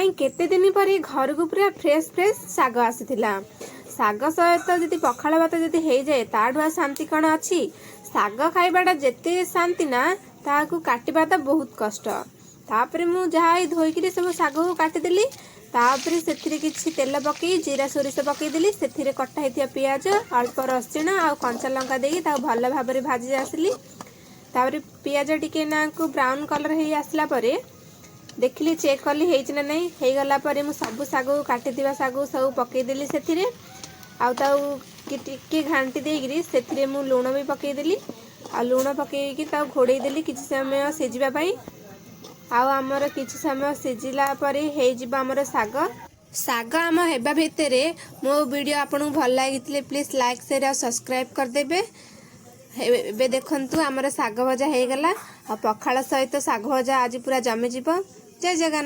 କାହିଁ କେତେ ଦିନ ପରେ ଘରକୁ ପୁରା ଫ୍ରେଶ୍ ଫ୍ରେଶ୍ ଶାଗ ଆସିଥିଲା। ଶାଗ ସହିତ ଯଦି ପଖାଳ ଭାତ ଯଦି ହେଇଯାଏ, ତାଠୁ ଆଉ ଶାନ୍ତି କ'ଣ ଅଛି? ଶାଗ ଖାଇବାଟା ଯେତେ ଶାନ୍ତି ନା, ତାହାକୁ କାଟିବା ତ ବହୁତ କଷ୍ଟ। ତାପରେ ମୁଁ ଯାହା ହେଇ ଧୋଇକିରି ସବୁ ଶାଗକୁ କାଟିଦେଲି। ତାପରେ ସେଥିରେ କିଛି ତେଲ ପକେଇ ଜିରା, ସୋରିଷ ପକେଇଦେଲି। ସେଥିରେ କଟା ହେଇଥିବା ପିଆଜ, ଅଳ୍ପ ରସୁଣ ଆଉ କଞ୍ଚା ଲଙ୍କା ଦେଇକି ତାକୁ ଭଲ ଭାବରେ ଭାଜି ଆସିଲି। ତାପରେ ପିଆଜ ଟିକେ ନାକୁ ବ୍ରାଉନ୍ କଲର୍ ହେଇ ଆସିଲା ପରେ ଦେଖିଲି, ଚେକ୍ କଲି ହେଇଛି ନା ନାହିଁ। ହେଇଗଲା ପରେ ମୁଁ ସବୁ ଶାଗକୁ, କାଟିଥିବା ଶାଗକୁ ସବୁ ପକେଇଦେଲି ସେଥିରେ। ଆଉ ତାକୁ ଟିକେ ଘାଣ୍ଟି ଦେଇକିରି ସେଥିରେ ମୁଁ ଲୁଣ ବି ପକେଇଦେଲି। ଆଉ ଲୁଣ ପକେଇକି ତାକୁ ଘୋଡ଼େଇ ଦେଲି କିଛି ସମୟ ସିଝିବା ପାଇଁ। ଆଉ ଆମର କିଛି ସମୟ ସିଝିଲା ପରେ ହେଇଯିବ ଆମର ଶାଗ। ଶାଗ ଆମ ହେବା ଭିତରେ ମୋ ଭିଡ଼ିଓ ଆପଣଙ୍କୁ ଭଲ ଲାଗିଥିଲେ ପ୍ଲିଜ୍ ଲାଇକ୍, ସେୟାର ଆଉ ସବସ୍କ୍ରାଇବ୍ କରିଦେବେ। ଏବେ ଦେଖନ୍ତୁ, ଆମର ଶାଗ ଭଜା ହେଇଗଲା। ଆଉ ପଖାଳ ସହିତ ଶାଗ ଭଜା ଆଜି ପୁରା ଜମିଯିବ। ଜୟ ଜଗନ୍ନାଥ।